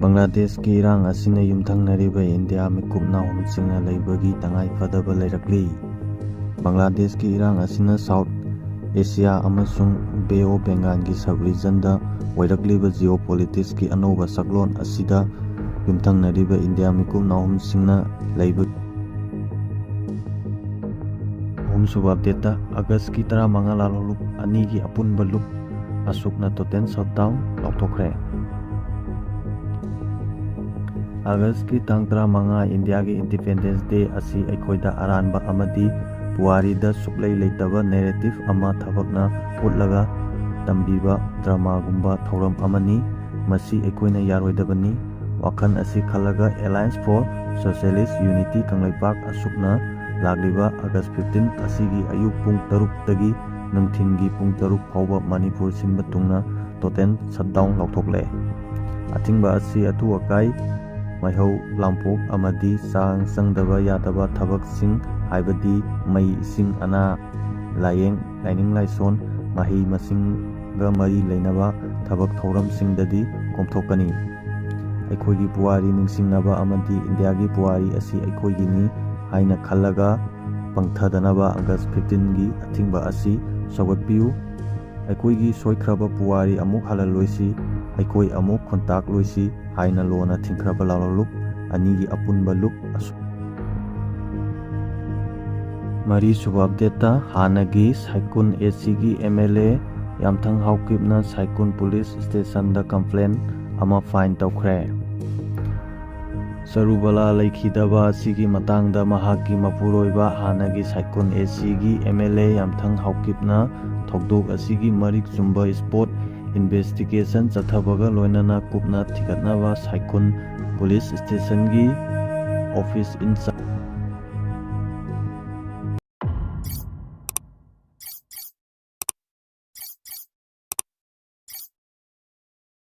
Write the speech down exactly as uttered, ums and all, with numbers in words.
ꯕꯪꯒ꯭ꯂꯥꯗꯦꯁꯀꯤ ꯏꯔꯥꯡ ꯑꯁꯤꯅ ꯌꯨꯝꯊꯪꯅꯔꯤꯕ ꯏꯟꯗꯤꯌꯥ ꯃꯤꯀꯨꯞ ꯅꯥꯍꯨꯝꯁꯤꯡꯅ ꯂꯩꯕꯒꯤ ꯇꯉꯥꯏ ꯐꯗꯕ ꯂꯩꯔꯛꯂꯤ꯫ ꯕꯪꯒ꯭ꯂꯥꯗꯦꯁꯀꯤ ꯏꯔꯥꯡ ꯑꯁꯤꯅ ꯁꯥꯎꯠ ꯑꯦꯁꯤꯌꯥ ꯑꯃꯁꯨꯡ ꯕꯦ ꯑꯣꯐ ꯕꯦꯡꯒꯥꯜꯒꯤ ꯁꯕ ꯔꯤꯖꯟꯗ ꯑꯣꯏꯔꯛꯂꯤꯕ ꯖꯤꯑꯣ ꯄꯣꯂꯤꯇꯤꯛꯁꯀꯤ ꯑꯅꯧꯕ ꯁꯛꯂꯣꯟ ꯑꯁꯤꯗ ꯌꯨꯝꯊꯪꯅꯔꯤꯕ ꯏꯟꯗꯤꯌꯥ ꯃꯤꯀꯨꯞ ꯅꯥꯍꯨꯝꯁꯤꯡꯅ ꯂꯩꯕ꯫ ꯑꯍꯨꯝꯁꯨꯕ ꯑꯞꯗꯦꯠꯇ, ꯑꯥꯒꯁꯀꯤ ꯇꯔꯥꯃꯉꯥ ꯂꯥꯜꯍꯧꯂꯨꯞ ꯑꯅꯤꯒꯤ ꯑꯄꯨꯟꯕ ꯂꯨꯞ ꯑꯁꯨꯛꯅ ꯇꯣꯇꯦꯜ ꯁꯠꯗꯥꯎꯟ ꯂꯥꯎꯊꯣꯛꯈ꯭ꯔꯦ꯫ ꯑꯥꯒꯁꯀꯤ ꯇꯥꯡ ꯇꯔꯥꯃꯉꯥ, ꯏꯟꯗꯤꯌꯥꯒꯤ ꯏꯟꯗꯤꯄꯦꯟꯗꯦꯟꯁ ꯗꯦ ꯑꯁꯤ ꯑꯩꯈꯣꯏꯗ ꯑꯔꯥꯟꯕ ꯑꯃꯗꯤ ꯄꯨꯋꯥꯔꯤꯗ ꯁꯨꯛꯂꯩ ꯂꯩꯇꯕ ꯅꯦꯔꯦꯇꯤꯚ ꯑꯃ ꯊꯕꯛꯅ ꯎꯠꯂꯒ ꯇꯝꯕꯤꯕ ꯗ꯭ꯔꯃꯥꯒꯨꯝꯕ ꯊꯧꯔꯝ ꯑꯃꯅꯤ꯫ ꯃꯁꯤ ꯑꯩꯈꯣꯏꯅ ꯌꯥꯔꯣꯏꯗꯕꯅꯤ꯫ ꯋꯥꯈꯜ ꯑꯁꯤ ꯈꯜꯂꯒ Alliance for Socialist Unity Kangleipak ꯑꯁꯨꯛꯅ ꯂꯥꯛꯂꯤꯕ ꯑꯥꯒꯁ ꯐꯤꯐꯇꯤꯟ ꯑꯁꯤꯒꯤ ꯑꯌꯨꯛ ꯄꯨꯡ ꯇꯔꯨꯛꯇꯒꯤ ꯅꯨꯡꯊꯤꯟꯒꯤ ꯄꯨꯡ ꯇꯔꯨꯛ ꯐꯥꯎꯕ ꯃꯅꯤꯄꯨꯔ ꯁꯤꯟꯕ ꯊꯨꯡꯅ ꯇꯣꯇꯦꯜ ꯁꯠꯗꯥꯎꯟ ꯂꯥꯎꯊꯣꯛꯂꯦ꯫ ꯑꯊꯤꯡꯕ ꯑꯁꯤ ꯑꯊꯨ ꯑꯀꯥꯏ, ꯃꯩꯍꯧ ꯂꯥꯡꯄꯣꯛ ꯑꯃꯗꯤ ꯆꯥꯡ ꯆꯪꯗꯕ ꯌꯥꯗꯕ ꯊꯕꯛꯁꯤꯡ, ꯍꯥꯏꯕꯗꯤ ꯃꯩ, ꯏꯁꯤꯡ, ꯑꯅꯥ ꯂꯥꯏꯌꯦꯡ, ꯂꯥꯏꯅꯤꯡ ꯂꯥꯏꯁꯣꯟ, ꯃꯍꯩ ꯃꯁꯤꯡꯒ ꯃꯔꯤ ꯂꯩꯅꯕ ꯊꯕꯛ ꯊꯧꯔꯝꯁꯤꯡꯗꯗꯤ ꯀꯣꯝꯊꯣꯛꯀꯅꯤ꯫ ꯑꯩꯈꯣꯏꯒꯤ ꯄꯨꯋꯥꯔꯤ ꯅꯤꯡꯁꯤꯡꯅꯕ ꯑꯃꯗꯤ ꯏꯟꯗꯤꯌꯥꯒꯤ ꯄꯨꯋꯥꯔꯤ ꯑꯁꯤ ꯑꯩꯈꯣꯏꯒꯤꯅꯤ ꯍꯥꯏꯅ ꯈꯜꯂꯒ ꯄꯪꯊꯗꯅꯕ ꯑꯥꯒꯁ ꯐꯤꯐꯇꯤꯟꯒꯤ ꯑꯊꯤꯡꯕ ꯑꯁꯤ ꯁꯧꯒꯠꯄꯤꯌꯨ꯫ ꯑꯩꯈꯣꯏꯒꯤ ꯁꯣꯏꯈ꯭ꯔꯕ ꯄꯨꯋꯥꯔꯤ ꯑꯃꯨꯛ ꯍꯜꯍꯜꯂꯣꯏꯁꯤ, ꯑꯩꯈꯣꯏ ꯑꯃꯨꯛ ꯈꯨꯟꯇꯥꯛꯂꯣꯏꯁꯤ ꯍꯥꯏꯅ ꯂꯣꯟꯅ ꯊꯤꯡꯈ꯭ꯔꯕ ꯂꯥꯜꯍꯧꯂꯨꯞ ꯑꯅꯤꯒꯤ ꯑꯄꯨꯟꯕ ꯂꯨꯞ ꯑꯁꯨꯛ꯫ ꯃꯔꯤꯁꯨꯕ ꯑꯞꯗꯦꯠꯇ, ꯍꯥꯟꯅꯒꯤ ꯁꯥꯏꯀꯨꯟ ꯑꯦꯁꯤꯒꯤ ꯑꯦꯝ ꯑꯦꯜ ꯑꯦ ꯌꯥꯝꯊꯪ ꯍꯥꯎꯀꯤꯞꯅ ꯁꯥꯏꯀꯨꯟ ꯄꯨꯂꯤꯁ ꯁ꯭ꯇꯦꯁꯟꯗ ꯀꯝꯄ꯭ꯂꯦꯟ ꯑꯃ ꯐꯥꯏꯜ ꯇꯧꯈ꯭ꯔꯦ꯫ ꯁꯔꯨꯕꯂꯥ ꯂꯩꯈꯤꯗꯕ ꯑꯁꯤꯒꯤ ꯃꯇꯥꯡꯗ ꯃꯍꯥꯛꯀꯤ ꯃꯄꯨꯔꯣꯏꯕ, ꯍꯥꯟꯅꯒꯤ ꯁꯥꯏꯀꯨꯟ ꯑꯦꯁꯤꯒꯤ ꯑꯦꯝ ꯑꯦꯜ ꯑꯦ ꯌꯥꯝꯊꯪ ꯍꯥꯎꯀꯤꯞꯅ ꯊꯧꯗꯣꯛ ꯑꯁꯤꯒꯤ ꯃꯔꯤꯛ ꯆꯨꯝꯕ ꯁ꯭ꯄꯣꯠ ꯏꯟꯚꯦꯁꯇꯤꯒꯦꯁꯟ ꯆꯠꯊꯕꯒ ꯂꯣꯏꯅꯅ ꯀꯨꯞꯅ ꯊꯤꯒꯠꯅꯕ ꯁꯥꯏꯀꯨꯟ ꯄꯨꯂꯤꯁ ꯁ꯭ꯇꯦꯁꯟꯒꯤ ꯑꯣꯐꯤꯁ ꯏꯟꯆꯥꯔꯖ